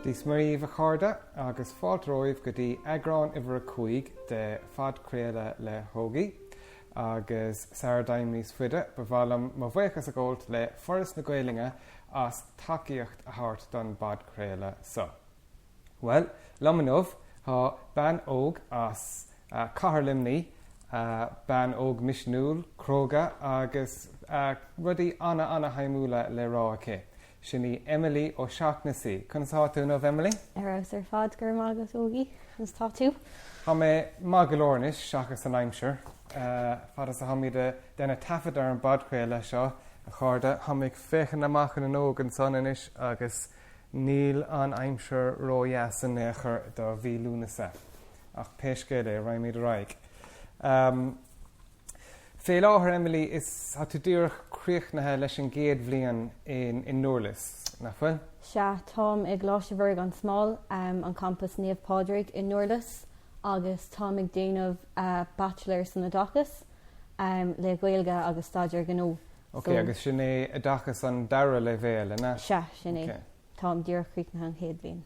Dia 's Muire dhaoibh a chairde agus fáilte romhaibh go dtí eagrán uimhir 5 de Phodchraoladh le hÓgie. Agus sara dtéim níos faide, ba mhaith liom mo bhuíochas a ghabháilt le Foras na Gaelainne as tacaíocht a thabhairt don bpodchraoladh so. Bhuel, liom inniu tá bean óg as Cathair Luimnigh, bean óg misniúil, cróga agus rudaí ana-ana-shuimiúla le rá aici. Sin í Emily Ó Seachnasaigh. Conas atá tú inniu, Emily? Ar fheabhas ar fad, go raibh maith agat, Ógie. Conas atá tú? Tá mé maith go leor anois, seachas an aimsir. Fad is atáimid ag déanamh taifead ar an bpodchraoladh seo, a chairde, tá mé ag féachaint amach an fhuinneog ansan anois agus Níl an aimsir ró-dheas in aon chor do mhí Lúnasa. Ach pé scéal é, raghaimid ar aghaidh. Fé láthair, Emily, is tá tú díreach críochnaithe leis an gcéad bhliain in i nDurlas, nach bhfuil? Sea, táim i gColáiste Mhuire gan Smál, an campas Naomh Pádraig i nDurlas, agus táim ag déanamh Bachelor san Oideachas le Gaeilge agus Staidéar Gnó. Ok, agus sin é oideachas an dara leibhéal, an ea? Sea, sin é. Táim díreach críochnaithe an chéad bhliain.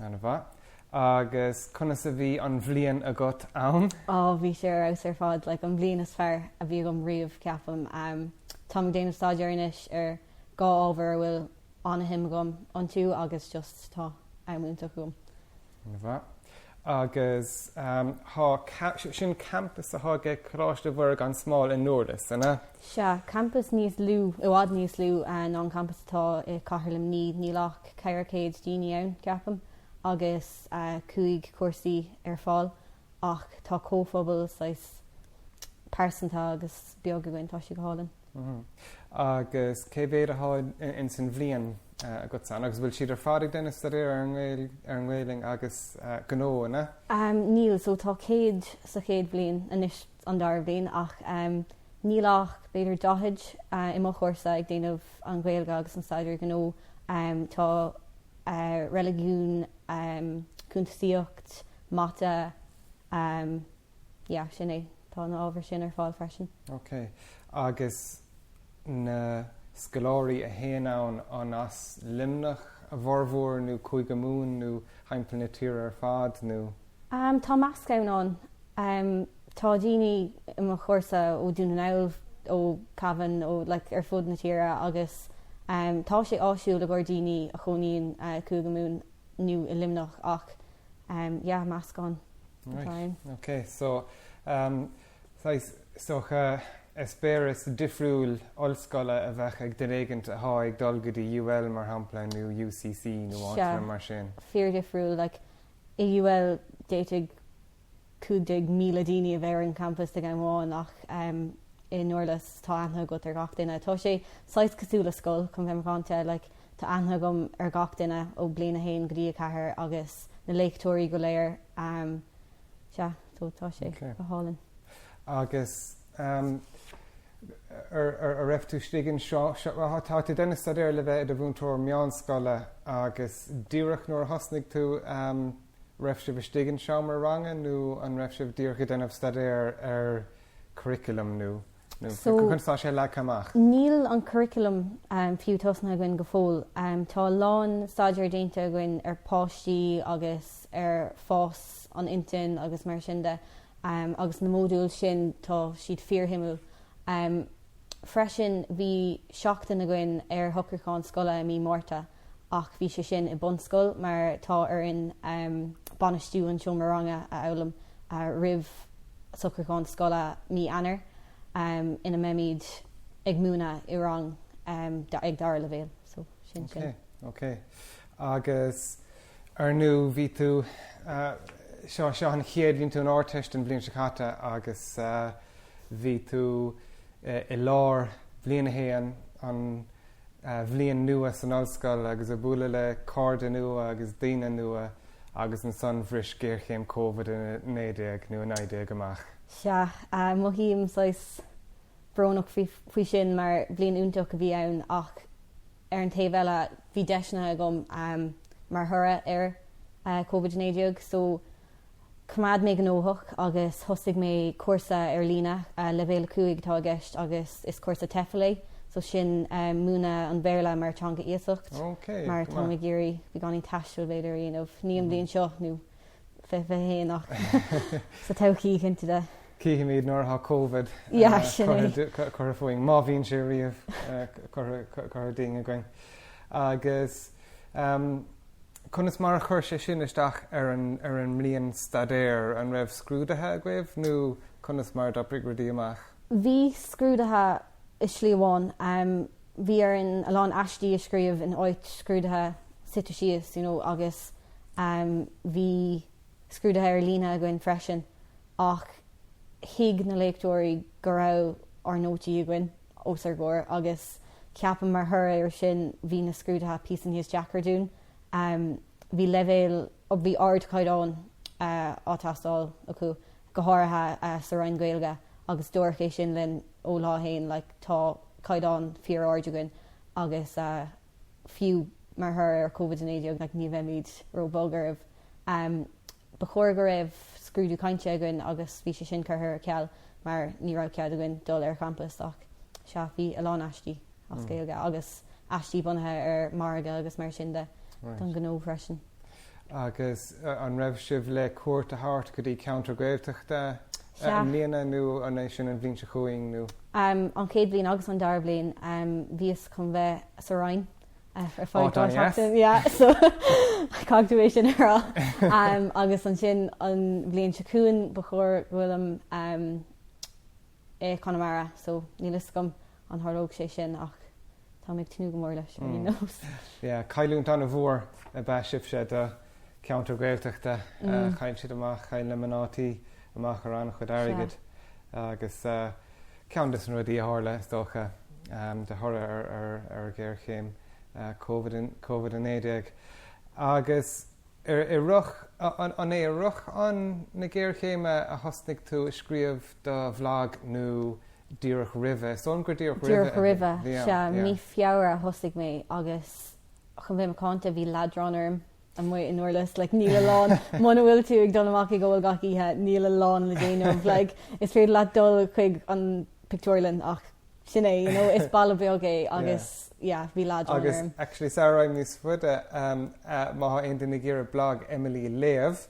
Ana-mhaith. Agus conas a bhí an bhliain agat ann? Á, bhí sé ar fheabhas ar fad, like an bhliain is fearr a bhí agam riamh, ceapaim. Táim ag déanamh staidéir anois ar dhá ábhar a bhfuil ana-shuim agam iontu agus just tá am iontach agam. Ana-mhaith. Agus tá, sin campas atá ag Coláiste Mhuire gan Smál i nDurlas, an ea? Sea, campas níos lú, i bhfad níos lú ná an campas atá i Cathair Luimnigh. Níl ach 400 daoine ann, ceapaim, agus 5 cúrsaí ar fáil ach tá comhphobal saghas pearsanta agus beag againn, tá sé go hálainn. Agus cé mhéad atá ins an bhliain agatsan? Agus bhfuil siad ar fad ag déanamh staidéar ar an ar an nGaelainn agus gnó, an ea? Níl, so tá 100 sa chéad bhliain, anois an dara bhliain, ach níl ach b'fhéidir 40 i mo chúrsa ag déanamh an Ghaeilge agus an staidéar gnó. Tá reiligiún, cuntasaíocht, mata, yeah, sin é. Tá na ábhair sin ar fáil freisin. Ok. Agus na scoláirí a théann ann, an as Luimneach a bhformhór nó Cúige Mumhan nó thimpeall na tíre ar fad nó? Tá meascán ann. Tá daoine i mo chúrsa ó Dún na nGall, ó Cavan, ó like ar fud na tíre agus tá sé áisiúil i gcomhair daoine a chónaíonn i Cúige Mumhan nó i Luimneach ach yeah, meascán. Right, ok, so saghas, is dócha, eispéireas difriúil ollscoile a bheadh ag duine éigint atá ag dul go dtí UL mar shampla nó UCC nó áiteanna mar sin. Sea, fíordhifriúil, like i UL d'fhéadfadh 15,000 daoine a bheith ar an campas ag am amháin ach i nDurlas tá aithne agat ar gach duine. Tá sé saghas cosúil le scoil, chun bheith macánta, like tá aithne agam ar gach duine ó bliain 1 go dtí 4 agus na léachtóirí go léir. Sea, so tá sé go hálainn. Agus ar raibh tú istigh anseo, tá tú ag déanamh staidéir le bheith i do mhúinteoir meánscoile agus díreach nuair a thosnaigh tú, raibh sibh istigh in seomra ranga nó an raibh sibh díreach ag déanamh staidéir ar curriculum nó nó So, conas tá sé leagtha amach? Níl an curriculum fiú tosnaithe againn go fóill. Tá a lán staidéir déanta againn ar páistí agus ar fás an intinn agus mar sin de agus na módúil sin tá siad fíorshuimiúil. Freisin bhí seachtain againn ar shocrúchán scoile i mí Márta ach bhí sé sin i bunscoil mar tá orainn bainistiú an seomra ranga a fhoghlaim roimh socrúchán scoile mí Eanáir ina mbeimid ag múineadh i rang ag dara leibhéal. So sin sin. Ok, ok. Agus ar ndú bhí tú, seo, seo an chéad, bhí tú in Ardteist an bhliain seo caite agus bhí tú i lár bhliain a haon, an bhliain nua san ollscoil agus ag bualadh le cairde nua agus daoine nua agus ansan bhris géarchéim Covid-19 nó 19 amach. Sea, mothaím saghas brónach faoi sin mar bhliain iontach a bhí ann ach ar an taobh eile bhí deiseanna agam mar thoradh ar Covid-19 so Choimeád mé gnóthach agus thosaigh mé cúrsa ar líne, Leibhéal 5 atá i gceist agus is cúrsa TEFL é. So sin múineadh an Bhéarla mar teanga iasacht mar táim ag iarraidh beagáinín taistil b'fhéidir a dhéanamh, ní an bhliain seo nó 2021 ach sa todhchaí cinnte de. Cífimid nuair atá Covid curtha fúinn, má bhíonn sé riamh curtha dínn againn. Agus conas mar a chuir sé sin isteach ar an ar an mbliain staidéir? An raibh scrúduithe agaibh nó conas mar a d'oibrigh rudaí amach? Bhí scrúduithe i slí amháin. Bhí orainn a lán aistí a scríobh in áit scrúduithe suite síos, you know, agus bhí scrúduithe ar líne againn freisin ach thuig na léachtóirí go raibh ár nótaí againn os ár gcomhair agus ceapaim mar thoradh air sin bhí na scrúduithe píosa níos deacra dúinn. Bhí leibhéal, bhí ardchaighdeán á teastáil acu. go háirithe sa roinn Gaeilge agus dúradh é sin linn ó lá 1 like tá caighdeán fíor-ard againn agus fiú mar thoradh ar Covid-19 like ní bheimid ró-bhog oraibh. Ba chóir go raibh scrúdú cainte againn agus bhí sé sin curtha ar ceal mar ní raibh cead againn dul ar champas ach sea bhí a lán aistí as Gaeilge agus aistí bunaithe ar margadh agus mar sin de don ghnó freisin. Agus an raibh sibh le cuairt a thabhairt go dtí ceantar Gaeltachta i mbliana nó an é sin an bhliain seo chugainn nó? An chéad bhliain agus an dara bliain bhíos chun bheith sa Rinn ar feadh dhá sheachtain. Yeah, so caithfidh tú é sin a rá. Agus ansin an bhliain seo chugainn ba chóir go bhfuilim i Conamara so níl fhios agam an tharlódh sé sin ach táim ag tnúth go mór leis ar aon nós. Yeah, cailliúint an-mhór ab ea sibhse do cheantar Gaeltachta. Chaill siad amach, chaill na mná tí amach ar an-chuid airgid agus ceann de na rudaí a tharla is dócha de thoradh ar ghéarchéim Covid-19. Agus i rith, an é i rith an na géarchéime a thosnaigh tú ag scríobh do bhlag nó díreach roimhe? Is dóigh liom gur díreach roimhe. Díreach roimhe, sea. Mí Feabhra a thosaigh mé agus chun bheith macánta bhí leadrán orm amuigh i nDurlas. Like níl a lán, muna bhfuil tú ag dul amach ag ól gach oíche, níl a lán le déanamh. Like is féidir leat dul chuig an pictiúrlann ach sin é, you know, is baile beag é agus yeah, bhí leadrán Agus orm. actually sara ragham níos faide, má tá aon duine ag iarraidh blag Emily a léamh,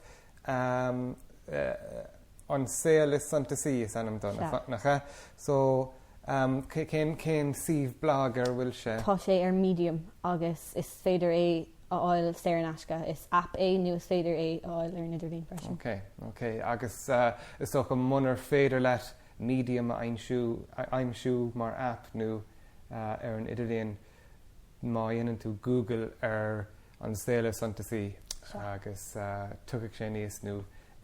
An Saol is Suntasaí is ainm dó, nach ea? So, cén cén suíomh blag ar a bhfuil sé? Tá sé ar Medium agus is féidir é a fháil saor in aisce. Is aip é nó is féidir é a fháil ar an idirlíon freisin. Ok, ok. Agus is dócha munar féidir leat Medium a aimsiú, a aimsiú mar aip nó ar an idirlíon, má dhéanann tú Google ar An Saol is Suntasaí agus tiocfaidh sé aníos nó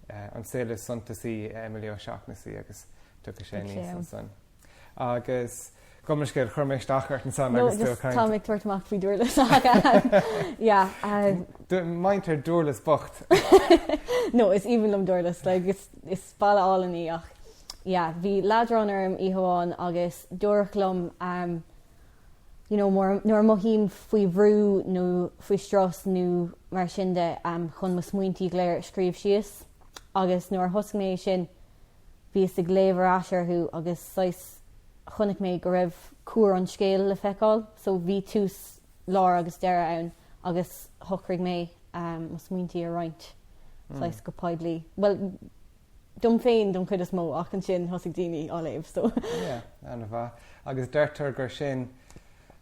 An Saol is Suntasaí Emily O'Shaughnessy agus tiocfaidh sé aníos ansan. Agus gabh mo leithscéal, chuir mé isteach ort ansan agus tú ag caint. Tá mé ag tabhairt amach faoi Durlas. Yeah. Muintir Durlas bocht. No, is aoibhinn liom Durlas, like is is baile álainn í ach yeah, bhí leadrán orm oíche amháin agus dúradh liom um, you know nuair a mothaím faoi bhrú nó faoi strus nó mar sin de chun mo smaointí go léir a scríobh síos agus nuair a thosaigh mé sin bhíos ag léamh ar ais orthu agus saghas chonaic mé go raibh cuar an scéil le feiceáil so bhí tús, lár agus deireadh ann agus shocraigh mé mo smaointí a roinnt saghas go poiblí. Bhuel dom féin don chuid is mó ach ansin thosaigh daoine á léamh so. Yeah, an-mhaith. Agus deirtear gur sin,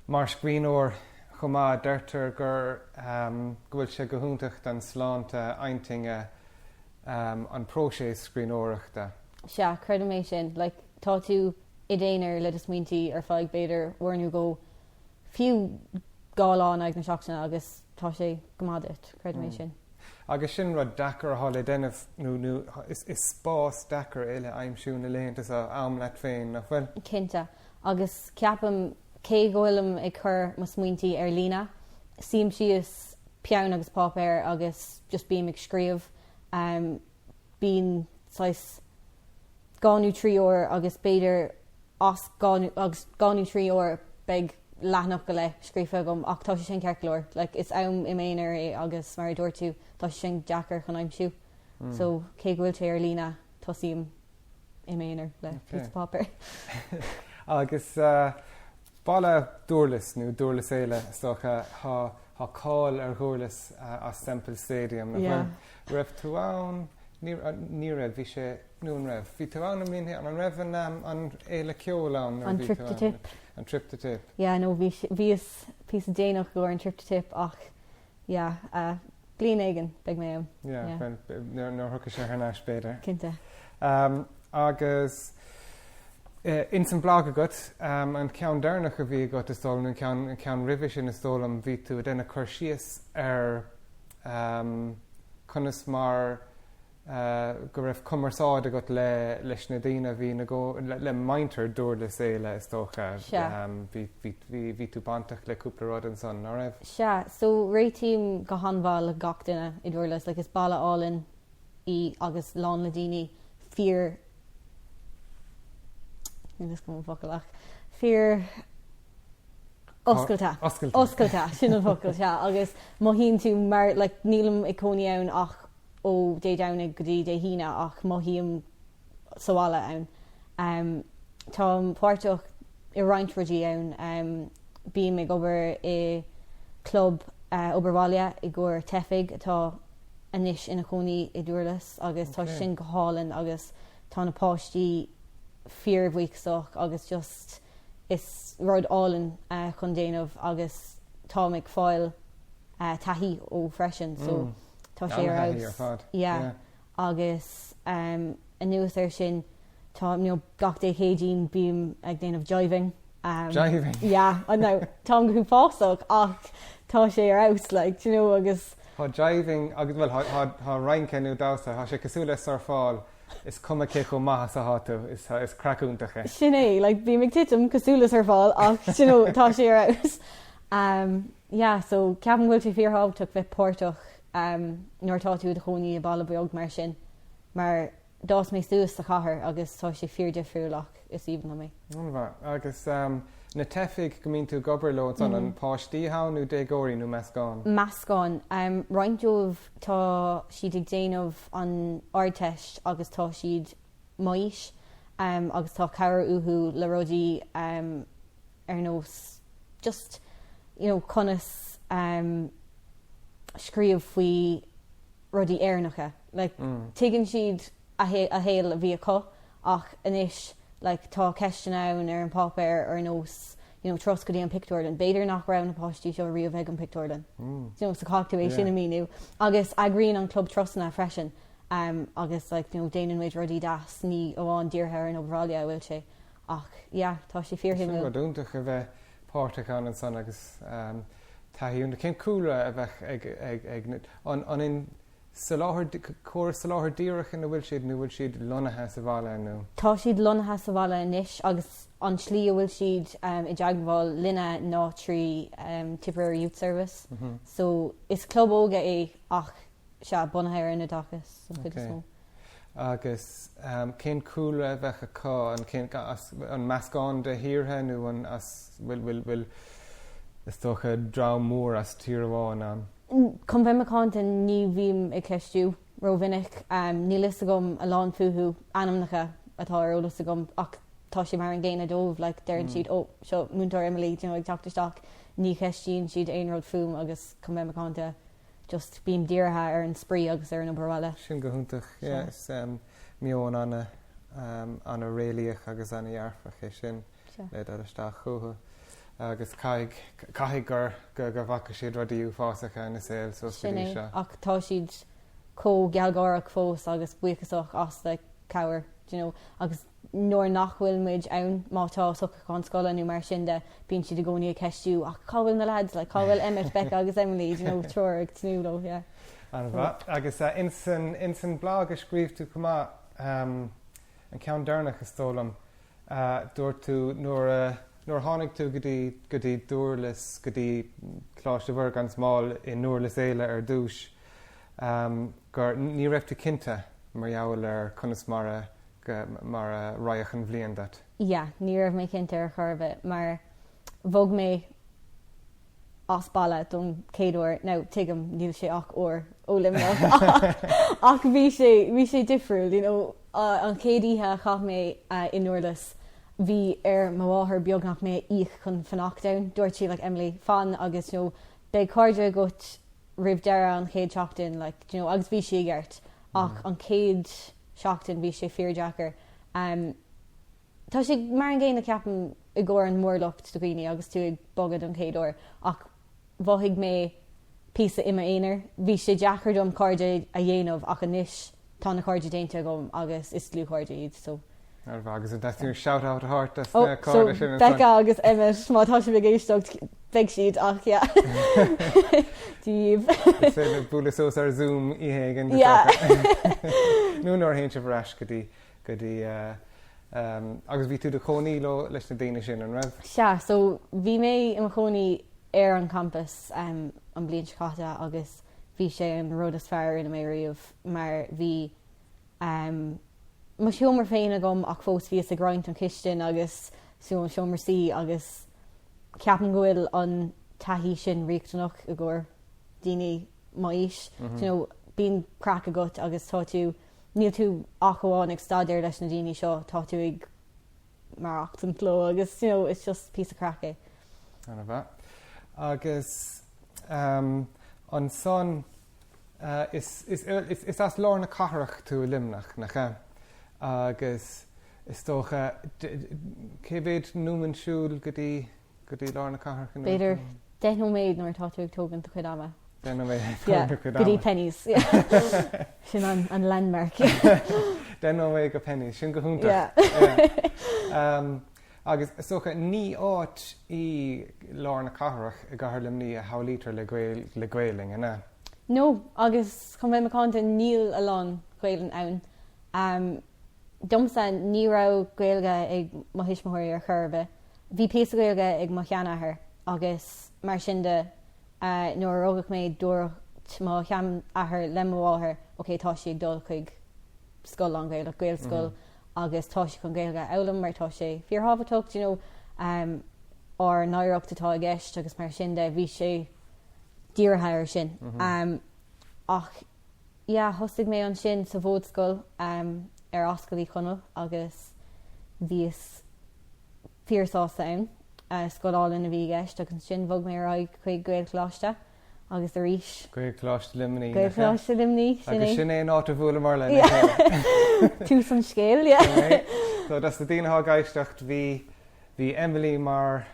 mar scríbhneoir chomh maith, deirtear gur, go bhfuil sé go hiontach don sláinte intinne an próiseas scríbhneoireachta. Sea, creidim é sin. Like, tá tú i d'aonar le do smaointí ar feadh b'fhéidir uair nó dhó, fiú 2 lá in aghaidh na seachtaine agus tá sé go maith duit, creidim é sin. Agus sin rud deacair atá le déanamh nó nó is spás deacair é le aimsiú na laethanta seo, am leat féin, nach bhfuil? Cinnte. Agus ceapaim, cé go bhfuilim ag cur mo smaointí ar líne, suím síos, peann agus páipéar agus just bím ag scríobh. Bíonn saghas 2 nó 3 uair agus b'fhéidir as 2 agus 2 nó 3 uair beidh leathanach go leith scríofa agam ach tá sé sin ceart go leor. Like is am i m'aonar é agus mar a dúirt tú tá sé sin deacair chun aimsiú. So cé go bhfuil sé ar líne tosaím i m'aonar le píosa páipéir. Agus. Baile Dúrlas nó Dúrlas Éile is dócha, tá tá cáil ar Dhúrlas as Semple Stadium, nach bhfuil? Raibh tú ann? Ní ní raibh, bhí sé, nó an raibh? Bhí tú ann i mbliana, an raibh an an fhéile ceoil ann nuair a An bhí Trip tú to ann? Tip. An Trip to Tip. Yeah, no, bhí bhíos píosa déanach i gcomhair an Trip to Tip ach yeah, bliain éigin beidh mé ann. Yeah, Yeah. well, nuair nuair a thiocfaidh sé thar n-ais b'fhéidir. Cinnte. Agus ins an blag agat, an ceann deireanach a bhí agat is dóigh liom, nó an ceann an ceann roimhe sin is dóigh liom, bhí tú ag déanamh cur síos ar conas mar go raibh cumarsáid agat le leis na daoine a bhí ina gcó le muintir Dúrlas Éile is dócha. Sea. Bhí bhí bhí bhí tú bainteach le cúpla rud ansan, ná raibh? Sea, so réitím go han-mhaith le gach duine i nDúrlas, like is baile álainn í agus lán le daoine fíor níl fhios agam an focal ach fíor oscailte. Oscailte. Oscailte, sin an focal, sea, agus mothaíonn tú mar like nílim ag cónaí ann ach ó Dé Domhnaigh go dtí Dé hAoine ach mothaím sa bhaile ann. Táim páirteach i roinnt rudaí ann. Bím ag obair i club obair bhaile i gcomhair teifigh atá anois ina chónaí i nDúrlas agus tá sin go hálainn agus tá na páistí fíorbhuíochasach agus just is rud álainn chun déanamh agus táim ag fáil taithí ó freisin so tá sé ar fheabhas. Yeah. Agus anuas air sin tá you know gach Dé Céadaoin bím ag déanamh jiving. Jiving? Yeah, I know. Táim go huafásach ach tá sé ar fheabhas like, do you know agus. Tá jiving agus bhuel tá tá tá rince nó damhsa, tá sé cosúil le surfáil, is cuma cé chomh maith is atá tú, is is craic iontach é. Sin é, like bím ag titim cosúil le surfáil ach do you know tá sé ar fheabhas. Yeah, so ceapaim go bhfuil sé fíorthábhachtach bheith páirteach nuair atá tú i do chónaí i baile beag mar sin mar d'fhás mé suas sa chathair agus tá sé fíordhifriúil ach is aoibhinn liom é. An-mhaith. Agus na teifigh go mbíonn tú ag obair leo ansan, an páistí atá ann nó déagóirí nó meascán? Meascán. Roinnt dóibh tá siad ag déanamh an Ardteist agus tá siad m'aois agus tá cabhair uathu le rudaí ar nós just you know conas scríobh faoi rudaí Éireannacha. Like tuigeann siad a shaol a bhí acu ach anois like tá ceisteanna ann ar an páipéar ar nós you know turas go dtí an pictiúrlann. B'fhéidir nach raibh na páistí seo riamh ag an pictiúrlann. You know so caithfidh tú é sin a míniú. Agus eagraíonn an club turasanna freisin agus like you know déanann muid rudaí deas ní amháin dírithe ar an obair bhaile a bhfuil sé Ach yeah, tá sé fíorshuimiúil. Sin rud iontach a bheith páirteach ann ansan agus taithí iontach. Cén cúlra a bheadh ag ag na, an an in soláthar, córas soláthar díreach ina bhfuil siad nó bhfuil siad lonnaithe sa bhaile nó? Tá siad lonnaithe sa bhaile anois agus an tslí a bhfuil siad i dteagmháil linne ná trí Tipperary Youth Service. So is club óige é ach sea, bunaithe ar an oideachas an chuid is mó. Agus cén cúlra a bheadh acu, an cén, as, an meascán de thíortha nó an as, bhfuil, bhfuil, bhfuil, is dócha dream mór as tír amháin ann? Chun bheith macánta ní bhím ag ceistiú rómhinic. Níl fhios agam a lán fúthu, ainmneacha atá ar eolas agam ach tá sé mar an gcéanna dóibh, like deireann siad oh seo múinteoir Emily you know ag teacht isteach, ní cheistíonn siad aon rud fúm agus chun bheith macánta just bím dírithe ar an spraoi agus ar an obair bhaile. Sin go hiontach, yeah, is meon ana, ana réalaíoch agus ana dhearfach é sin le dul isteach chucu agus caithfidh, caithfidh gur, go, go bhfaca siad rudaí uafásacha ina saol suas go Sin dtí é, seo. ach tá siad chomh gealgháireach fós agus buíochasach as like cabhair, do you know, agus nuair nach bhfuil muid ann, má tá socrúchán scoile nó mar sin de, bíonn siad i gcónaí ag ceistiú ach cá bhfuil na lads, like cá bhfuil Emmet, Becca agus Emily, do you know, triúr ag tnúth leo, yeah. An-mhaith. Agus insan, insan blag a scríobh tú chomh maith, an ceann deireanach is dóigh liom, dúirt tú nuair a, nuair a tháinig tú go dtí, go dtí Dúrlas, go dtí Coláiste Mhuire gan Smál i nDúrlas Éile ar dtús, gur, ní raibh tú cinnte mar gheall ar conas mar a, go mar a raghadh an bhliain duit? Yeah, ní raibh mé cinnte ar chor ar bith mar bhog mé as baile don chéad uair, now tuigim níl sé ach uair ó Luimneach ach bhí sé, bhí sé difriúil, you know, an chéad oíche a chaith mé i nDúrlas. Bhí ar mo mháthair beagnach mé a íoc chun fanacht ann. Dúirt sí like Emily, fan agus you know beidh cairde agat roimh deireadh an chéad seachtain like do you know agus bhí sí i gceart ach an chéad seachtain bhí sé fíordheacair. Um tá sé mar an gcéanna ceapaim i gcomhair an mhórlucht de dhaoine agus tú ag bogadh don chéad uair ach mhothaigh mé píosa i m'aonar. Bhí sé deacair dom cairde a dhéanamh ach anois tá na cairde déanta agam agus is dlúthchairde iad so. Agus an dteastaíonn shout out a thabhairt dos na cairde sin ansan? Becca agus Emmet má tá sibh ag éisteacht beidh siad ach yeah. Dia dhaoibh. Is féidir bualadh suas ar Zoom oíche éigin go Yeah. Nó nuair a théann sibh ar ais go dtí go dtí agus bhí tú i do chónaí leo leis na daoine sin, an raibh? Sea, so bhí mé i mo chónaí ar an campas an bhliain seo caite agus bhí sé an rud is fearr a rinne mé riamh mar bhí mo sheomra féin agam ach fós bhíos ag roinnt an chistin agus so an seomra suí agus ceapaim go bhfuil an taithí sin riachtanach i gcomhair daoine m'aois. You know, bíonn craic agat agus tá tú Níl tú ach amháin ag staidéar leis na daoine seo, tá tú ag maireachtaint leo agus you know it's just píosa craic é. Ana-mhaith. Agus ehm ansan eh is is is is as lár na cathrach tú i Luimneach, nach ea? Agus is dócha cé mhéad nóiméad siúil go dtí go dtí lár na cathrach inniu? B'fhéidir 10 nóiméad nuair atá tú ag tógaint do chuid ama. 10 nóiméad ag tógaint do chuid ama. Go dtí Penneys. Sin an landmark. 10 nóiméad go Penneys, sin go hiontach. Agus is dócha ní áit í lár na cathrach i gcathair Luimnigh a shamhlaítear le Gaelainn, an ea? No, agus chun bheith macánta níl a lán Gaelainn ann. Domsa, ní raibh Gaeilge ag mo thuismitheoirí ar chor ar bith. Bhí píosa Gaeilge ag mo sheanathair agus mar sin de, nuair a rugadh mé dúirt mo sheanathair le mo mháthair, ok, tá sí ag dul chuig scoil lán-Ghaelach, Gaelscoil, agus tá sí chun Gaeilge a fhoghlaim mar tá sé fíorthábhachtach, do you know, ár n-oidhreacht atá i gceist agus mar sin de, bhí sé dírithe air sin. Ach yeah, thosaigh mé ansin sa Mhodhscoil ar Ascaill Uí Chonaill agus bhíos fíorshásta ann. Scoil álainn a bhí i gceist agus ansin bhog mé ar aghaidh chuig Gaelcholáiste agus arís. Gaelcholáiste Luimnigh. Gaelcholáiste Luimnigh, sin é. Agus sin é an áit a bhuaileamar lena chéile. Tús an scéil, yeah. Sin é. So dos na daoine atá ag éisteacht, bhí bhí Emily mar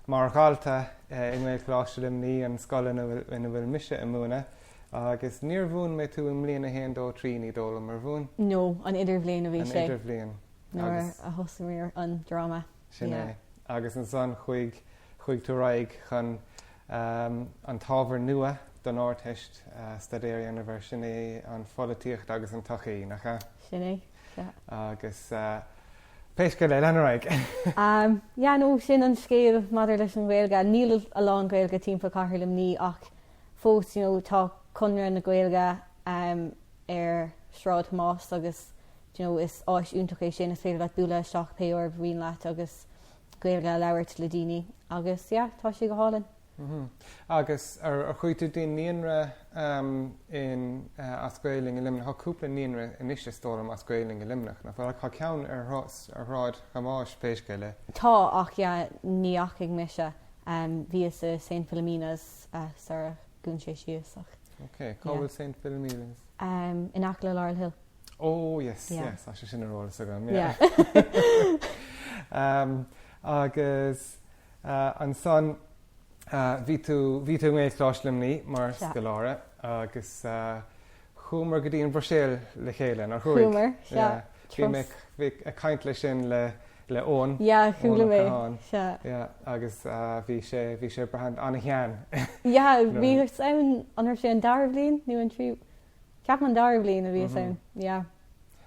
mar dhalta i nGaelcholáiste Luimnigh, an scoil ina bhfuil ina bhfuil mise ag múineadh. Agus níor mhúin mé tú i mbliain a haon, dó, trí, ní dóigh liom, ar mhúin? No, an idirbhliain a bhí sé. An idirbhliain. Nuair a thosaíomar an dráma. Sin é. Agus ansan chuaigh, chuaigh tú ar aghaidh chun an t-ábhar nua don Ardteist staidéar a dhéanamh air, sin é an pholaitíocht agus an tsochaí, nach ea? Sin é, sea. Agus pé scéal é, lean ar aghaidh. Yeah, no, sin an scéal maidir leis an Ghaeilge. Níl a lán Gaeilge timpeall Cathair Luimnigh ach fós, you know, tá Conradh na Gaeilge ar Shráid Thomáis agus do you know, is áis iontach é sin, is féidir leat bualadh isteach pé uair ba mhian leat agus Gaeilge a labhairt le daoine agus yeah, tá sé go hálainn. Mm-hmm. Agus ar chuaigh tú dtí an naíonra um, in, uh, as Gaelainn i Luimneach? Tá cúpla naíonra anois is dóigh liom as Gaelainn i Luimneach, nach bhfuil? Tá ceann ar, ar Shráid Thomáis pé scéal é. Tá ach yeah, ní dheachaigh mise. Um, bhíos i St Philomena's uh, sara dhún sé síos ach. Ok, cá bhfuil St Philomena's? Um, in aice le Laurel Hill. Oh yes, yeah. yes, tá sé sin ar eolas agam. Yeah. um, agus uh, ansan uh, bhí tú bhí tú i nGaelcholáiste Luimnigh mar scoláire agus uh, chuamar go dtí an Bhruiséil le chéile, nár chuaigh? Chuamar, sea. Bhí mé ag caint leis sin le le Eoin. Yeah, chuala mé. Sea. Yeah, agus bhí sé bhí sé ag brath an-shean. Yeah, bhíos ann an raibh sé an dara bhliain nó an tríú? Ceapaim an dara bhliain a bhíos ann, yeah.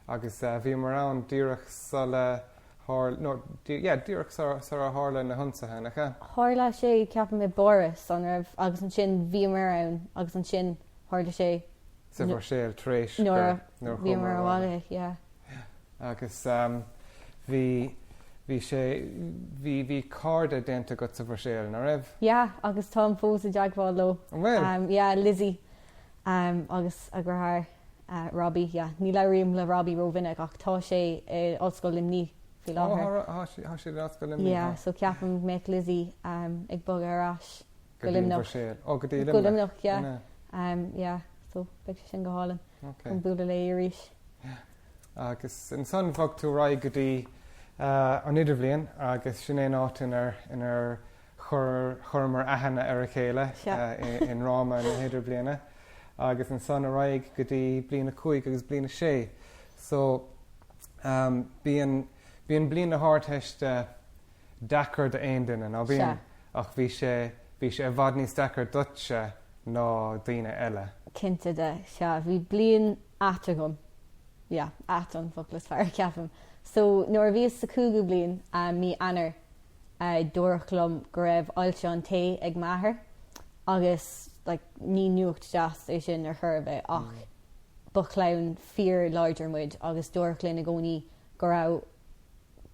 Agus bhíomar ann díreach sula tharla, nó yeah, díreach sara tharla na hionsaithe, nach ea? Tharla sé, ceapaim, i bPáras, an raibh? Agus ansin bhíomar ann agus ansin tharla sé. Sa Bhruiséil tar éis gur, nuair a chuamar abhaile, yeah. Agus bhí, bhí sé, bhí, bhí cairde déanta agat sa Bhruiséil, ná raibh? Yeah, agus táim fós i dteagmháil leo. An bhfuil? Yeah, Lizzie agus a dheartháir Robbie, yeah. Ní labhraím le Robbie rómhinic ach tá sé i Ollscoil Luimnigh. faoi láthair. Ó tá siad in Ollscoil Luimnigh. Yeah, so ceapaim go mbeadh Lizzie ag bogadh ar ais go Luimneach. Go dtí an Bhruiséil. Ó go dtí Luimneach. Go Luimneach, yeah. Yeah, so beidh sé sin go hálainn. Chun bualadh léi arís. Yeah. Agus ansan bhog tú ar aghaidh go dtí an Idirbhliain agus sin é an áit inar inar chuir chuireamar aithne ar a chéile i ndráma na hIdirbhliana agus ansan ar aghaidh go dtí bliain a cúig agus bliain a sé. So bíonn bíonn bliain na hArdteiste deacair d'aon duine, ná bíonn? Ach bhí sé bhí sé i bhfad níos deacair duitse ná daoine eile. Cinnte de, sea. Bhí bliain ait agam. Yeah, ait an focal is fearr, ceapaim. So, nuair a bhíos sa cúigiú bliain, mí Eanáir, dúradh liom go raibh ailse an tae ag m'athair agus like ní nuacht deas é sin ar chor ar bith ach ba chlann fíor láidir muid agus dúradh linn i gcónaí go raibh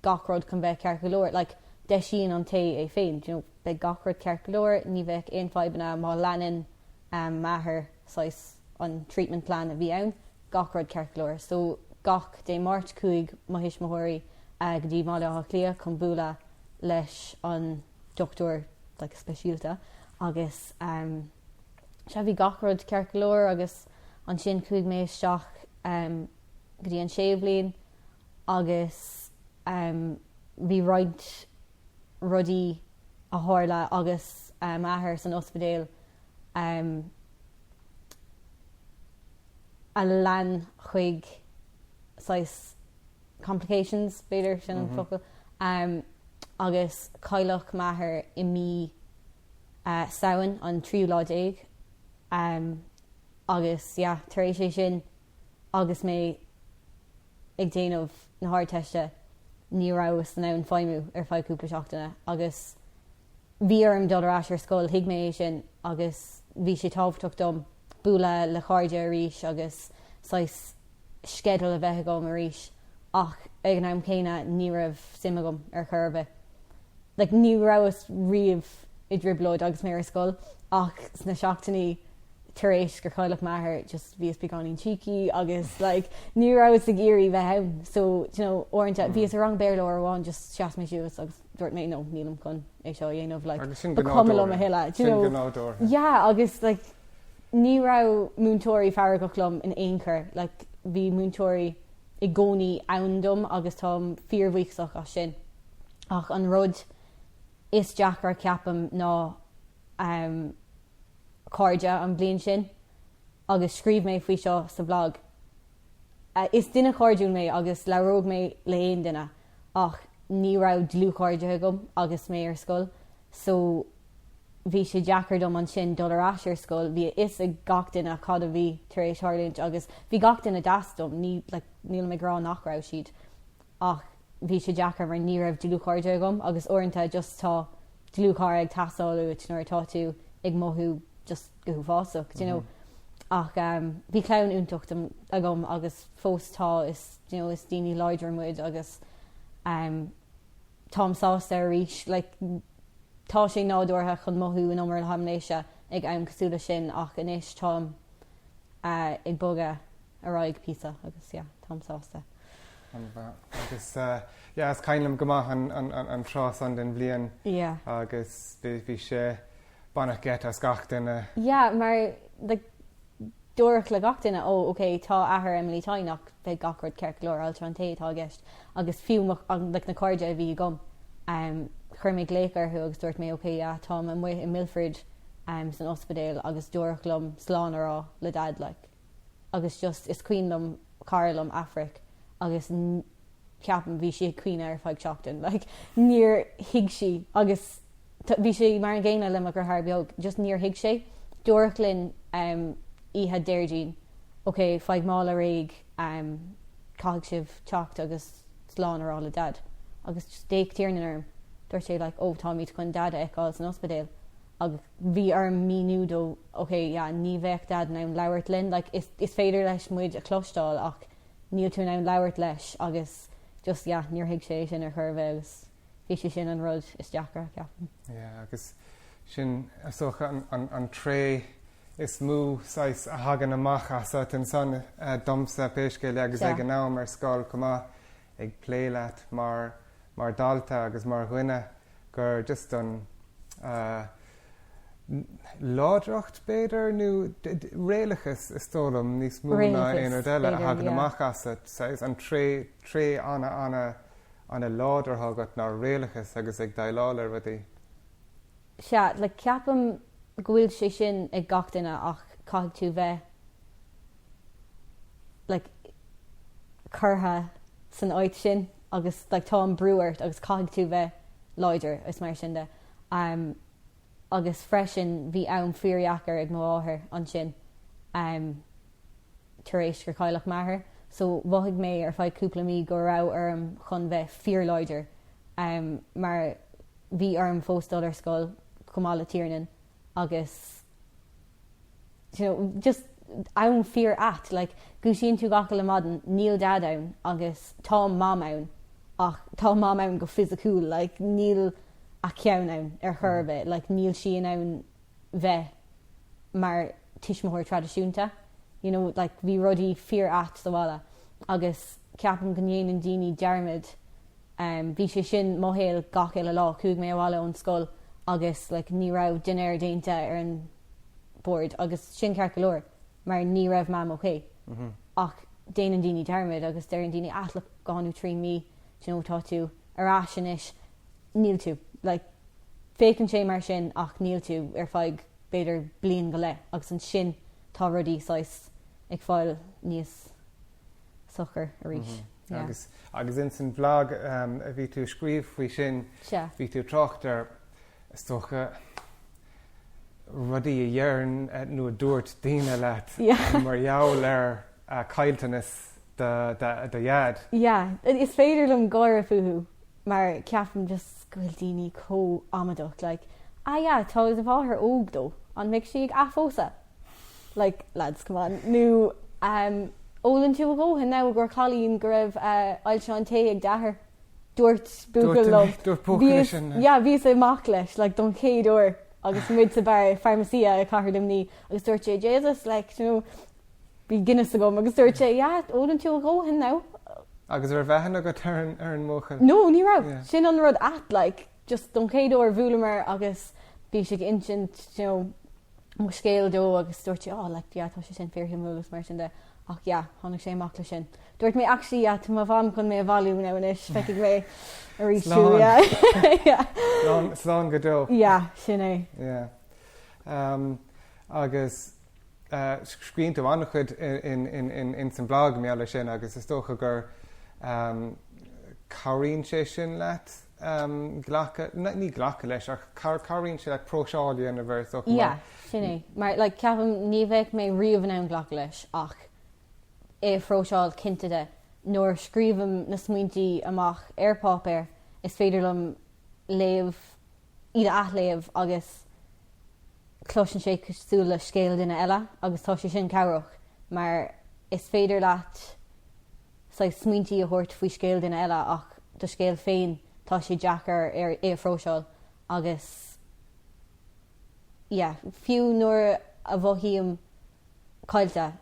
gach rud chun bheith ceart go leor. Like, deisíonn an tae é féin, do you know, beidh gach rud ceart go leor, ní bheadh aon fadhbanna má leanann m'athair saghas an treatment plan a bhí ann, gach rud ceart go leor. So, gach Dé Máirt chuaigh mo thuismitheoirí go dtí mBaile Átha Cliath chun bualadh leis an dochtúir like speisialta agus sea bhí gach rud ceart go leor agus ansin chuaigh mé isteach go dtí an séú bliain agus bhí roinnt rudaí a tharla agus m'athair san ospidéal a lean chuig saghas complications, b'fhéidir, sin an focal, agus cailleadh m'athair i mí Samhain, an tríú lá déag, agus yeah, tar éis é sin agus mé ag déanamh na hArdteiste ní rabhas in ann feidhmiú ar feadh cúpla seachtaine agus bhí orm dul ar ais ar scoil, thuig mé é sin agus bhí sé tábhachtach dom bualadh le cairde arís agus saghas sceideal a bheith agam arís ach ag an am céanna ní raibh suim agam ar chor ar bith. Like ní rabhas riamh i dtrioblóid agus mé ar scoil ach sna seachtainí tar éis gur cailleadh m'athair just bhíos beagáinín cheeky agus like ní rabhas ag iarraidh bheith ann so do you know uaireanta bhíos i rang Béarla uair amháin just sheas mé suas agus dúirt mé no nílim chun é seo a dhéanamh like Agus sin ba go cuma liom a nádúrtha. thuilleadh do you Sin go know nádúrtha. yeah agus like ní raibh múinteoirí feargach liom in aon chor like bhí múinteoirí i gcónaí ann dom agus táim fíorbhuíochasach as sin ach an rud is deacra ceapaim ná um cairde an bhliain sin agus scríobh mé faoi seo sa bhlag. Is duine cairdiúil mé agus labhróidh mé le haon duine ach ní raibh dlúthchairde agam agus mé ar scoil so bhí sé deacair dom ansin dul ar ais ar scoil, bhí a fhios ag gach duine cad a bhí tar éis tharlúint agus bhí gach duine deas dom, ní like nílim ag rá nach raibh siad ach bhí sé deacair mar ní raibh dlúthchairde agam agus uaireanta just tá dlúthchara ag teastáil uait nuair atá tú ag mothú just go huafásach do you know ach bhí clann iontach agam agus fós tá is do you know is daoine láidre muid agus táim sásta arís like tá sé nádúrtha chun mothú an iomarca aimléise ag am cosúil leis sin ach anois táim ag bogadh ar aghaidh píosa agus yeah táim sásta. Agus yeah is cuimhin liom go maith an tráth san den bhliain yeah. agus bhí sé baineadh geit as gach duine. Yeah mar like dúradh le gach duine oh ok tá athair Emily tinn ach beidh gach rud ceart go leor ailse an tae atá i gceist agus fiú mo like na cairde a bhí agam um, chuir mé glaoch orthu agus dúirt mé ok yeah táim amuigh i Milford um, san ospidéal agus dúradh liom slán a rá le dad like agus just is cuimhin liom cara liom Aifric agus ceapaim bhí sí ag caoineadh ar feadh seachtain like níor thuig sí agus bhí sé mar an gcéanna le mo dheartháir beag just níor thuig sé dúradh linn um, oíche Déardaoin ok faigh mála réidh um, caithfidh sibh teacht agus slán a rá le dad agus just d'fhéach Tiernan orm dúirt sé like oh táimid chun dad a fheiceáil san ospidéal agus bhí orm míniú dó ok yeah ní bheadh dad in ann labhairt linn like is is féidir leis muid a chloisteáil ach níl tú in ann labhairt leis agus just yeah níor thuig sé sin ar chor ar bith agus bhí sé sin an rud is deacra ceapaim. Yeah agus sin is dócha an an an tréith is mó saghas a thagann amach asat ansan domsa pé scéal é agus ag an am ar scoil chomh maith ag plé leat mar. mar dhalta agus mar dhuine gur just an láidreacht b'fhéidir nó réalachas is dóigh liom níos mó ná aon rud eile a thagann amach asat, saghas an tréith, tréith ana ana ana láidir atá agat ná réalachas agus ag déileáil le rudaí. Sea, like ceapaim go bhfuil sé sin ag gach duine ach caithfidh tú bheith like curtha san áit sin agus like tá an brú ort agus caithfidh tú bheith láidir is mar sin de. Um, agus freisin bhí am fíordheacair ag mo mháthair ansin um, tar éis gur cailleadh m'athair so mhothaigh mé ar feadh cúpla mí go raibh orm chun bheith fíorláidir um, mar bhí orm fós dul ar scoil chomh maith le Tiernan agus you know, just am fíor ait like dúisíonn tú gach uile maidin níl dad ann agus tá mam ann ach tá mam ann go fisiciúil like níl a ceann ann ar chor ar bith like níl sí in ann bheith mar tuismitheoir traidisiúnta you know like bhí rudaí fíor ait sa bhaile agus ceapaim go ndéanann daoine dearmad um bhí sé sin mo shaol gach uile lá chuaigh mé abhaile ón scoil agus like ní raibh dinnéar déanta ar an bord agus sin ceart go leor mar ní raibh mam ok ach déanann daoine dearmad agus deireann daoine ah look 2 nó 3 mí do you know tá tú ar ais anois níl tú like féachann sé mar sin ach níl tú ar feadh b'fhéidir bliain go leith agus ansin tá rudaí saghas ag fáil níos socair arís. Yeah. Agus agus ins an bhlag a bhí tú ag scríobh faoi sin bhí tú ag trácht ar is dócha rudaí a deireann nó a dúirt daoine leat mar gheall ar chaillteanas do dhaid. Yeah, is féidir liom gáire fúthu mar ceapaim just go bhfuil daoine chomh amaideach like ah yeah tá do mháthair óg though, an mbeidh sí ag athphósadh? Like lads come on nó um, ólann tú a dhóthain now i gcomhair cailín go raibh ailse an tae ag d'athair. Dúirt buachaill liom. Dúirt buachaill leis sin. Yeah, bhíos amach leis like don chéad uair agus muid sa beár Pharmacia i Cathair Luimnigh agus dúirt sé Jesus like you know bhí Guinness agam agus dúirt sé yeah ólann tú a dhóthain now. Agus raibh aithne agat ar an ar an mbuachaill? No, ní raibh. Sin an rud ait like just don chéad uair bhuaileamar agus bhí sé ag insint you know mo scéal dó agus dúirt sé oh like yeah tá sé sin fíorshuimiúil agus mar sin de ach yeah tháinig sé amach leis sin. Dúirt mé actually yeah tá mo mham chun mé a bhailiú now anois feicfidh mé arís thú yeah yeah. Slán slán go deo. Yeah sin é. Yeah. Um, agus uh, scríobhann tú an-chuid in, in, in, in san bhlag mar gheall air sin agus is dócha gur um, cabhraíonn sé sin leat glacadh, ní glacadh leis, ach cabhraíonn sé leat próiseáil a dhéanamh air, is dócha, mar. Yeah, sin é. Mar, like, ceapaim ní bheadh mé riamh in ann glacadh leis ach é a phróiseáil, cinnte de. Nuair a scríobhaim na smaointí amach ar páipéar, is féidir liom léamh, iad a athléamh agus cloiseann sé cosúil le scéal duine eile agus tá sé sin cabhrach mar is féidir leat, saghas smaointí a thabhairt faoi scéal duine eile ach do scéal féin tá sé deacair é a phróiseáil agus yeah fiú nuair a mhothaím caillte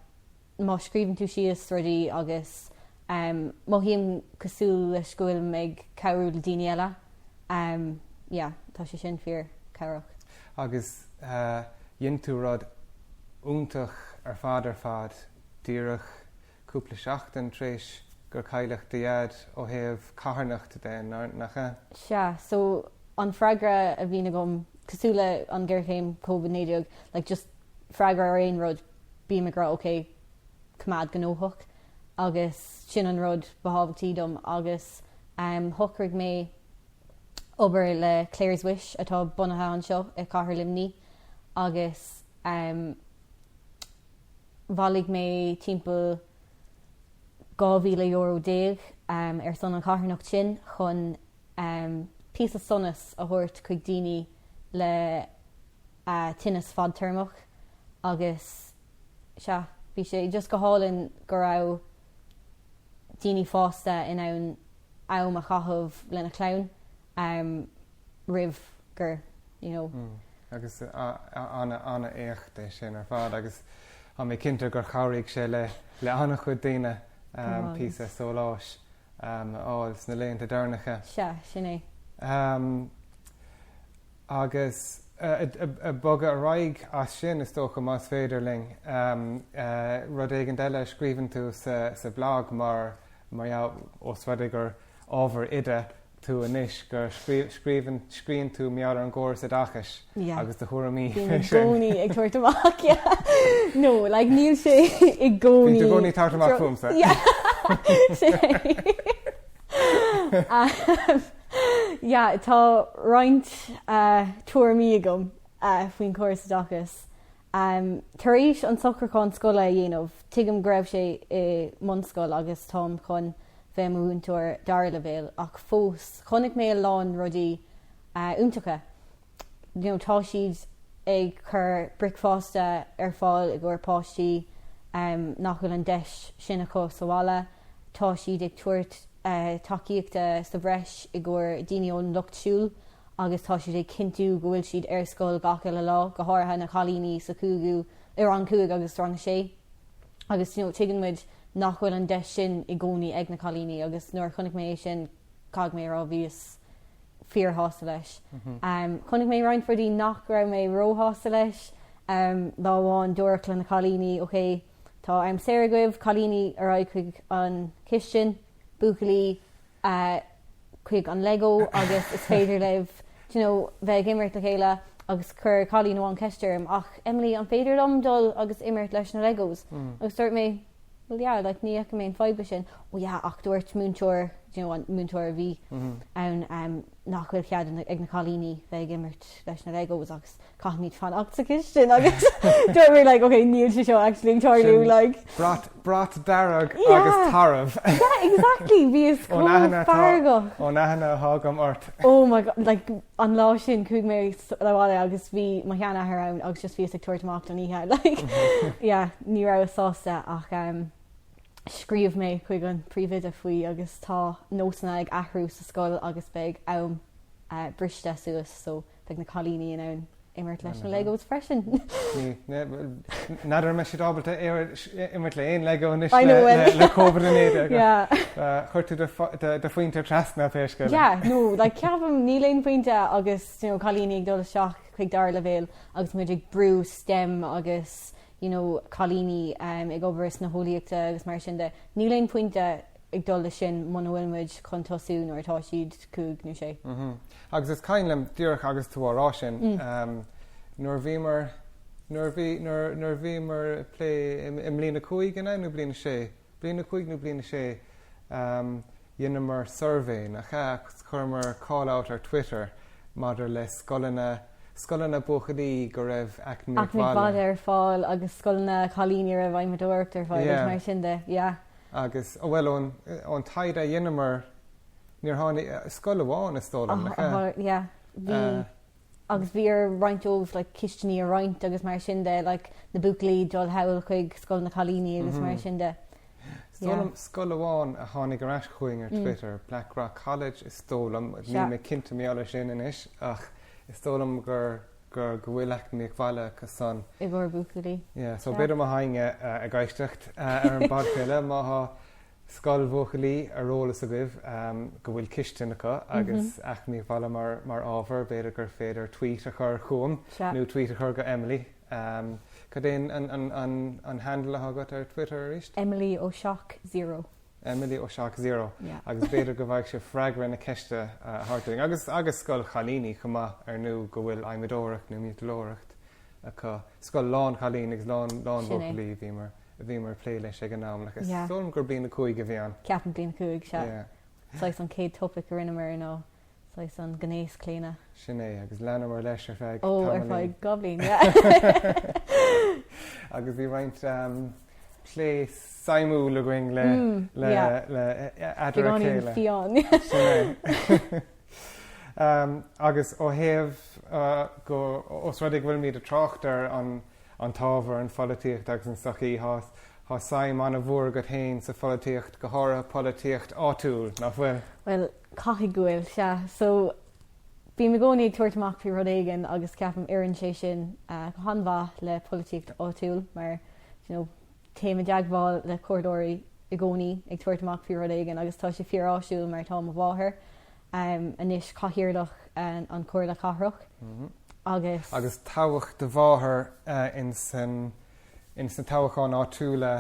má scríobhann tú síos rudaí agus um mothaím cosúil leis go bhfuilim ag cabhrú le daoine eile um yeah tá sé sin fíor cabhrach. Agus dhein tú rud iontach ar fad ar fad díreach cúpla seachtain tar éis gur cailleadh do dhaid ó thaobh carthanachta de, nach ea? Sea, so an freagra a bhíonn agam, cosúil le an géarchéim Covid-19, like just freagra ar aon rud, bím ag rá ok, coimeád gnóthach agus sin an rud ba thábhachtaí dom agus um shocraigh mé obair le Claire's Wish atá bunaithe anseo i Cathair Luimnigh agus um Bhailigh mé timpeall €12,000 ar son an charthanacht sin chun píosa sonas a thabhairt chuig daoine le tinneas fadtéarmach agus sea, bhí sé just go hálainn go raibh daoine fásta in ann am a chaitheamh lena chlann roimh gur you know. Agus an-éacht é sin ar fad agus tá mé cinnte gur chabhraigh sé le an-chuid daoine píosa sóláis. a fháil sna laethanta deireanacha. Sea, sin é. Agus ag bogadh ar aghaidh as sin, is dócha, más féidir linn, rud éigin eile a scríobhann tú sa bhlag mar, mar dhea, ós rud é gur ábhar oide tú anois, go scríobhann, scríobhann tú mar gheall ar an gcóras oideachais agus do thuairimí fé sin. Bím i gcónaí ag tabhairt amach, yeah. No, like, níl sé i gcónaí. Bíonn tú i gcónaí ag tabhairt amach fúmsa. Yeah. Sin é. Yeah, tá roinnt tuairimí agam faoin chóras oideachais. Tar éis an socrúchán scoile a dhéanamh, tuigim go raibh sé i mbunscoil agus táim chun bheith i mo mhúinteoir dara leibhéal ach fós chonaic mé a lán rudaí iontacha. You know, tá siad ag cur bricfeasta ar fáil i gcomhair páistí nach bhfuil an deis sin acu sa bhaile. Tá siad ag tabhairt tacaíochta sa bhreis i gcomhair daoine ón lucht siúil agus tá siad ag cinntiú go bhfuil siad ar scoil gach uile lá, go háirithe na cailíní sa chúigiú, i rang 5 agus rang 6. Agus you know, tuigeann muid nach bhfuil an deis sin i gcónaí ag na cailíní agus nuair a chonaic mé é sin, caithfidh mé a rá, bhíos fíorshásta leis. Chonaic mé roinnt rudaí nach raibh mé róshásta leis. Lá amháin dúradh le na cailíní, ok, tá am saor agaibh, cailíní ar aghaidh chuig an chistin, buachaillí chuig an Lego agus is féidir libh do you know, bheith ag imirt le chéile agus chuir cailín amháin ceist orm, ach Emily, an féidir liom dul agus imirt leis na Legos? Agus dúirt mé, Well yeah, like ní fheicim aon fadhb leis sin. Oh yeah, ach dúirt múinteoir, you know, an múinteoir a bhí ann um, nach bhfuil cead ag na cailíní bheith ag imirt leis na Legos agus caithfimid fanacht sa chistin agus dúirt mé like, okay, níl sé seo actually ag tarlú, like. Brat, brat dearg agus tarbh. Yeah, exactly, bhíos chomh feargach. Ón aithne atá agam ort. Oh my god, like an lá sin chuaigh mé abhaile agus bhí mo sheanathair ann agus just bhíos ag tabhairt amach don oíche like yeah ní rabhas sásta ach um, scríobh mé chuig an príomhoide faoi agus tá nósanna ag athrú sa scoil agus beidh am uh, briste suas so beidh na cailíní in ann imirt leis na Legos freisin. N'fheadar an mbeidh siad ábalta imirt le aon Lego anois le Covid-19. Chuir tú do phointe trasna pé scéal é. Yeah, no, like ceapaim níl aon phointe agus you know, cailíní ag dul isteach chuig dara leibhéal agus muid ag brú STEM agus you know, cailíní um, ag obair sna heolaíochta agus mar sin de. Níl aon phointe ag dul leis sin muna bhfuil muid chun tosú nuair atá siad 5 nó 6. Agus is cuimhin liom díreach agus tú á rá sin, nuair a bhíomar, nuair a bhí, nuair, nuair a bhíomar ag plé i mbliain a 5 an ea nó bliain a 6? Bliain a 5 nó bliain a 6, dheineamar suirbhé, nach ea, agus chuireamar call out ar Twitter maidir le scoileanna, scoileanna buachaillí go raibh eacnamaíocht bhaile. Eacnamaíocht bhaile ar fáil agus scoileanna cailíní a raibh adhmadóireacht ar fáil agus mar sin de, yeah. Agus, bhuel, ón, ón taighde a dheineamar, níor tháinig, scoil amháin is dóigh liom, nach ea? Yeah, bhí, agus bhí ar roinnt dóibh like cistiní a roinnt agus mar sin de, like na buachaillí dul thall chuig scoil na cailíní agus mar sin de. Is dóigh liom scoil amháin a tháinig ar ais chugainn ar Twitter, Blackrock College is dóigh liom, níl mé cinnte mar gheall air sin anois ach is dóigh liom gur, gur, go bhfuil eacnamaíocht bhaile acu san. I gcomhair buachaillí. Yeah, so b'fhéidir má tá éinne ag éisteacht ar an bpodchraoladh, má tá scoil bhuachaillí ar eolas agaibh go bhfuil cistin acu agus eacnamaíocht bhaile mar, mar ábhar, b'fhéidir gur féidir tweet a chur chugam nó tweet a chur go Emily. Cad é an, an, an, an handle atá agat ar Twitter arís? Emily Ó Seach Zero. Emily Ó Seach Zero. Agus b'fhéidir go bhfaighidh sibh freagra na ceiste a thabhairt dúinn. Agus, agus scoil chailíní chomh maith, ar ndú, go bhfuil adhmadóireacht nó miotalóireacht acu. Scoil lán chailín agus lán, lán bhuachaillí a bhíomar, a bhíomar ag plé leis ag an am. Like, is dóigh liom gur bliain a 5 a bhí ann. Ceapaim bliain a 5, sea. Yeah. Saghas an chéad topaic a rinneamar ná saghas an gnéaschlaonadh. Sin é, agus leanamar leis ar feadh Ó, ar tamaillín. feadh 2 bhliain, yeah. Agus bhí roinnt plé suimiúil againn le, le, yeah. le, eadar a Beagáinín chéile. fiáin. Sin é. Agus ó thaobh go, os rud é go bhfuilimid ag trácht ar an, an t-ábhar, an pholaitíocht agus an tsochaí, tá, tá suim an-mhór agat féin sa pholaitíocht, go háirithe polaitíocht áitiúil, nach bhfuil? Bhuel, Caithfidh go bhfuil, sea. So, bím i gcónaí ag tabhairt amach faoi rud éigin agus ceapaim oireann sé sin go han-mhaith le polaitíocht áitiúil mar, you know, téim i dteagmháil le comhairleoirí. i gcónaí ag tabhairt amach faoi rud éigin agus tá sé fíor áisiúil mar tá mo mháthair anois cathaoirleach an Chomhairle Cathrach agus. Agus toghadh do mháthair ins ins na toghcháin áitiúla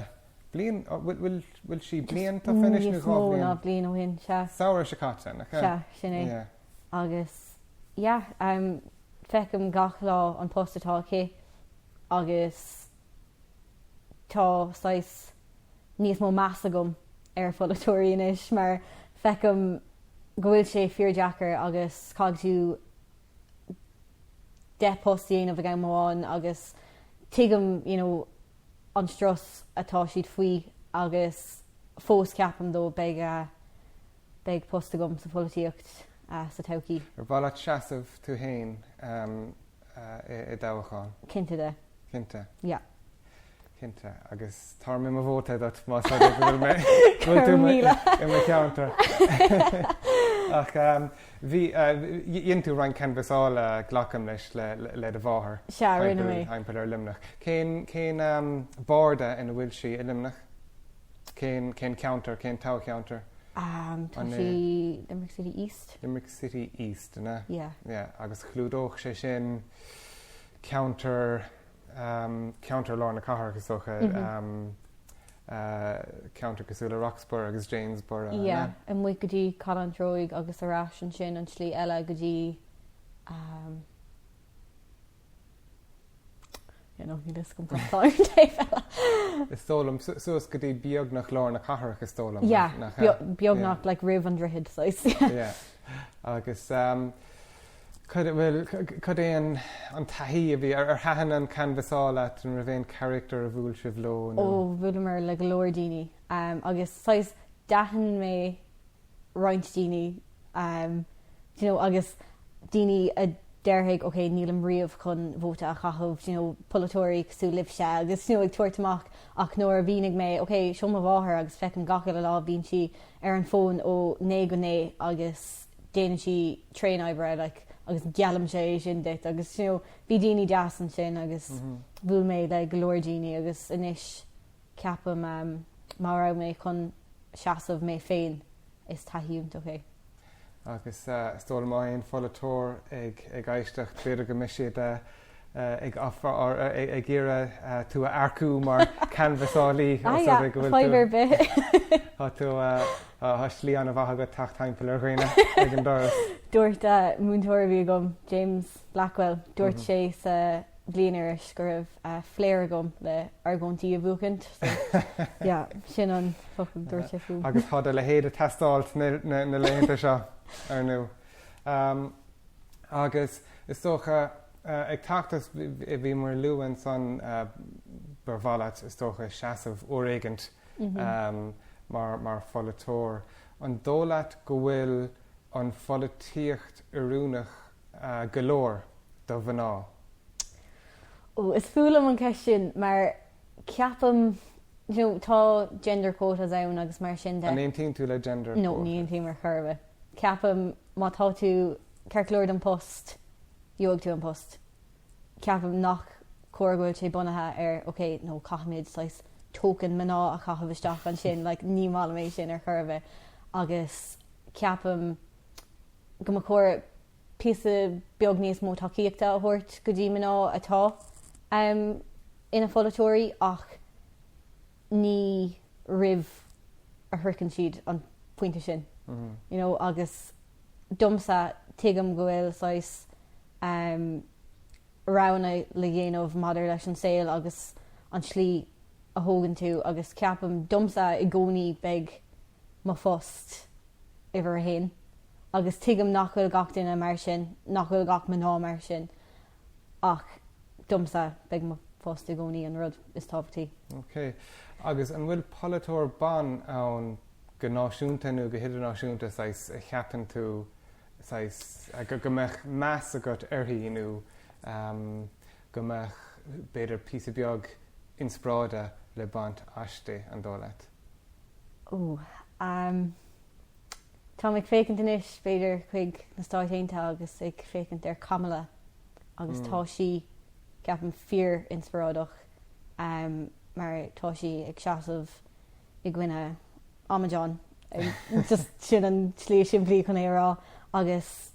bliain, bhfuil bhfuil sí bliain tofa anois nó 2 bhliain? Níos mó ná bliain ó shin, sea. Samhradh seo caite, nach ea? Sea, sin é. Agus yeah, feicim gach lá an post atá aici agus tá saghas níos mó meas agam ar pholaiteoirí anois mar feicim go bhfuil sé fíordeacair agus caithfidh tú 10 post a dhéanamh ag am amháin agus tuigim you know an strus atá siad faoi agus fós ceapaim though beidh beidh post agam sa pholaitíocht sa todhchaí. Ar mhaith leat seasamh tú féin i dtoghchán? Cinnte de. Cinnte? Yeah. Cinnte. Agus tabharfaidh mé mo vóta duit más rud é go bhfuil mé go bhfuil tú i mo cheantar. Ach bhí dhein tú roinnt canbhasála glacaim leis le do mháthair. Sea, rinne mé. Timpeall ar Luimneach. Cén cén barda ina bhfuil sí i Luimneach? Cén cén ceantar, cén toghcheantar? Tá sí Limerick City East. Limerick City East, an ea? Yeah. Yeah, agus chlúdódh sé sin ceantar ceantar lár na cathrach is dócha, ceantar cosúil le Roxborough agus Janesboro. Yeah, amuigh go dtí Caladh an Treoigh agus ar ais ansin an tslí eile go dtí yeah, no, níl fhios agam cad atá ar an taobh eile. Is dóigh liom, suas go dtí beagnach lár na cathrach is dóigh liom. Yeah, beagnach like roimh an droichead saghas. Yeah. Agus cad, bhuel, cad é an, an taithí a bhí, ar, ar thaitin an canbhasáil leat, an raibh aon charachtar a bhuail sibh leo nó? Ó, bhuaileamar le go leor daoine agus saghas d'aithin mé roinnt daoine do you know agus daoine a déarfaidh ok nílim riamh chun vóta a chaitheamh do you know polaiteoirí cosúil libhse agus you know ag tabhairt amach ach nuair a mhínigh mé ok seo mo mháthair agus feicim gach uile lá bíonn sí ar an bhfón ó 9 go 9 agus déanann sí tréan oibre like agus geallaimse é sin duit agus you know bhí daoine deas ansin agus bhuail mé le go leor daoine agus anois ceapaim má raibh mé chun seasamh mé féin is taithí iontach é. Agus is dóigh liom má aon pholaiteoir ag ag éisteacht b'fhéidir go mbeidh siad ag ag iarraidh tú a earcú mar canbhasálaí os rud é go bhfuil tú Fadhb ar bith. Tá tú tá slí an-mhaith agat teacht timpeall ar dhaoine ag an doras. Dúirt múinteoir a bhí agam, James Blackwell, dúirt sé sa bhliainiris go raibh flair agam le argóintí a bhuachaint so yeah sin an focal a dúirt sé fúm. Agus tá do leithéid ag teastáil na laethanta seo, ar ndú. Agus is dócha ag teacht as bhíomar ag lua ansan ba mhaith leat is dócha seasamh uair éigint mar mar pholaiteoir. An dóigh leat go bhfuil an pholaitíocht oiriúnach go leor do mhná? Ó, is fuath liom an cheist sin mar ceapaim, you know, tá gender quotas ann agus mar sin de. An aontaíonn tú le gender quotas? No, ní aontaím ar chor ar bith. Ceapaim má tá tú ceart go leor don post, gheobhaidh tú an post. Ceapaim nach cóir go bhfuil sé bunaithe ar ok, no, caithfimid saghas token mná a chaitheamh isteach ansin, like ní maith liom é sin ar chor ar bith. Agus ceapaim go mba chóir píosa beag níos mó tacaíochta a thabhairt go dtí mná atá ina pholaiteoirí ach ní roimh a shroicheann siad an pointe sin you know agus domsa tuigim go bhfuil saghas roghanna le dhéanamh maidir leis an saol agus an tslí a thógann tú agus ceapaim domsa i gcónaí beidh mo phost uimhir a haon agus tuigim nach bhfuil gach duine mar sin, nach bhfuil gach mná mar sin ach domsa beidh mo phost i gcónaí an rud is tábhachtaí. Ok. Agus an bhfuil polaiteoir ban ann go náisiúnta nó go hidirnáisiúnta saghas a cheapann tú saghas go mbeadh meas agat uirthi nó go mbeadh b'fhéidir píosa beag inspioráide le baint aisti, an dóigh leat? Ó, táim ag féachaint anois, b'fhéidir, chuig na Stáit Aontaithe agus ag féachaint ar Kamala agus tá sí, ceapaim, fíor-inspioráideach mar tá sí ag seasamh. i gcoinne amadán. Just sin an tslí simplí chun é a rá agus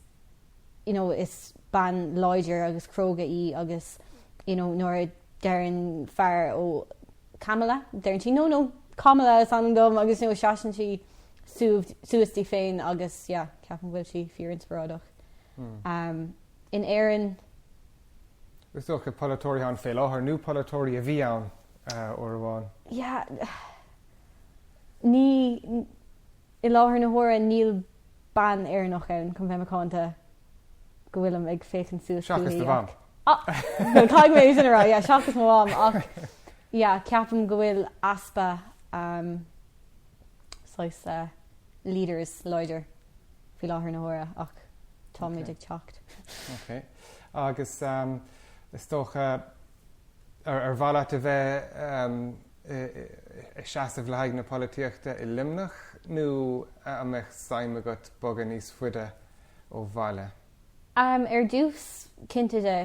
you know is bean láidir agus cróga í agus you know nuair a deireann fear ó Kamala deireann sí no no Kamala is ainm dom agus you know seasann sí suas di féin agus yeah ceapaim go bhfuil sí fíor-inspioráideach. Um, in Éirinn Is dócha polaiteoirí ann fé láthair nó polaiteoirí a bhí ann uair amháin. Yeah, ní, i láthair na huaire níl bean Éireannach ann, chun bheith macánta, go bhfuilim ag féachaint suas Seachas do mham. Ah! Well, caithfidh mé é sin a rá, yeah, seachas mo mham, ach yeah, ceapaim go bhfuil easpa um, saghas uh, leaders láidir faoi láthair na huaire ach táimid ag teacht. Ok. Agus um, is dócha ar mhaith leat a bheith um, ag seasamh le haghaidh na polaitíochta i Luimneach nó an mbeadh suim agat bogadh níos faide ó bhaile? Um, ar dtús, cinnte de,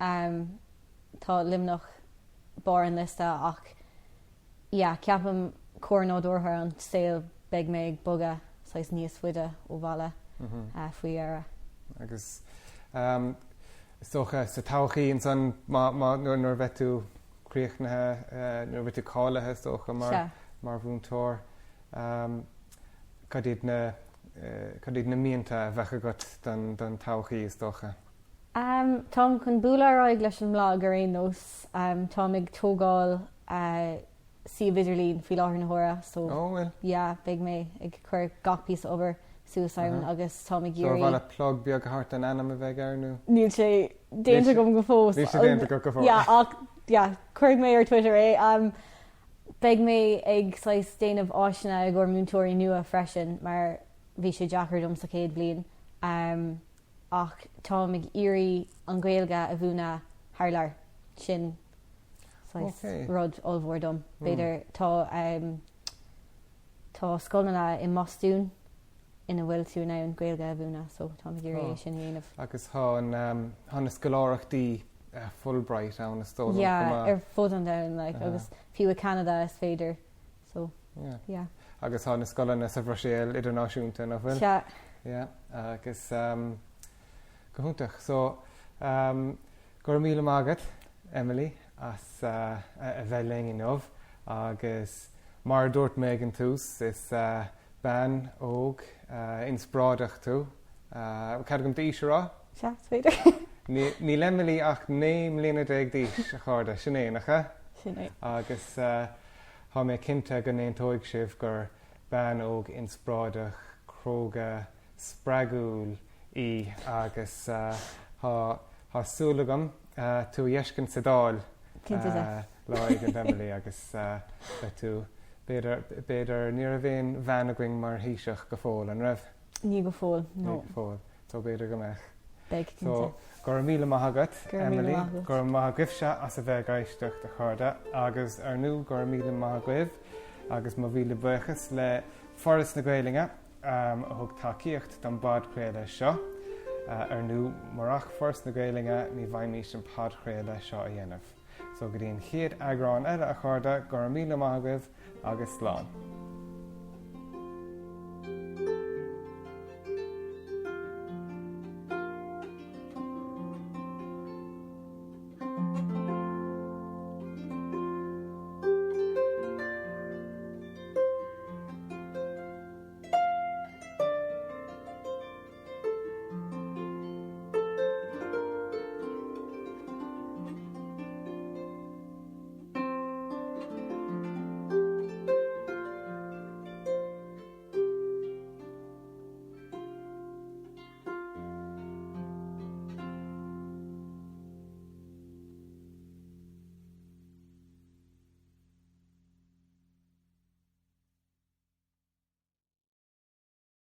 um, tá Luimneach barr an liosta ach yeah, ceapaim cor nádúrtha an saol beidh mé ag bogadh saghas níos faide ó bhaile faoi dheireadh. Agus um, is dócha sa todhchaí ansan má, má, nuair a bheidh tú críochnaithe, nuair a bheidh tú cáilithe is dócha mar, mar mhúinteoir, um, cad iad na, cad iad na mianta a bheadh agat don, don todhchaí is dócha? Um, táim chun bualadh ar aghaidh leis an mblag ar aon nós. Um, táim ag tógáil uh, suíomh idirlín faoi láthair na huaire so oh, well. yeah, beidh mé ag cur gach píosa obair suas ann uh -huh. agus táim ag iarraidh. So ar mhaith leat plug beag a thabhairt don ainm a bheidh air nó? Níl sé déanta agam go fós. Níl sé déanta agat go fóill. Yeah, ach yeah, cuirfidh mé ar Twitter é. Um, beidh mé ag saghas déanamh áiseanna i gcomhair múinteoirí nua freisin mar bhí sé deacair dom sa chéad bhliain. Um, ach táim ag iarraidh an Ghaeilge a mhúineadh thar lear. Sin saghas rud ollmhór dom. B'fhéidir tá tá scoileanna i mBostún ina bhfuil tú in ann Gaeilge a mhúineadh so táim ag iarraidh é sin a dhéanamh. Agus tá an tá na scoláireachtaí Fulbright ann is dóigh liom chomh maith. Yeah, ar fud an domhain like agus fiú i Ceanada is féidir so yeah. Agus tá na scoileanna sa Bhruiséil idirnáisiúnta, nach bhfuil? Sea. Yeah, agus um, go hiontach. So, um, go raibh míle maith agat, Emily, as uh, a bheith linn inniu agus mar a dúirt mé ag an tús, is uh, bean óg uh, inspioráideach tú. Uh, cead agam d'aois a rá? Sea, is féidir. Níl Emily ach 19 mbliana d'aois, a chairde, sin é, nach ea? Sin é. Agus uh, Tá mé cinnte go n-aontóidh sibh gur bean óg inspioráideach, cróga, spreagúil í agus tá súil agam tú a fheiscint sa Dáil lá éigin Emily agus beidh tú, b'fhéidir, b'fhéidir, ní raibh aon bhean againn mar Thaoiseach go fóill, an raibh? Ní go fóill, no. Ní go fóill. So b'fhéidir go mbeadh. Beidh, cinnte. So, go raibh míle maith agat, Emily. Go raibh míle maith agat. Go raibh maith agaibhse as a bheith ag éisteacht, a chairde. Agus, ar ndú, go raibh míle maith agaibh agus mo mhíle buíochas le Foras na Gaeilge a thug tacaíocht don bpodchraoladh seo. Ar ndú, murach Foras na Gaeilge, ní bhfaighimís an podchraoladh seo a dhéanamh. So, go dtí an chéad eagrán eile, a chairde, go raibh míle maith agaibh agus slán.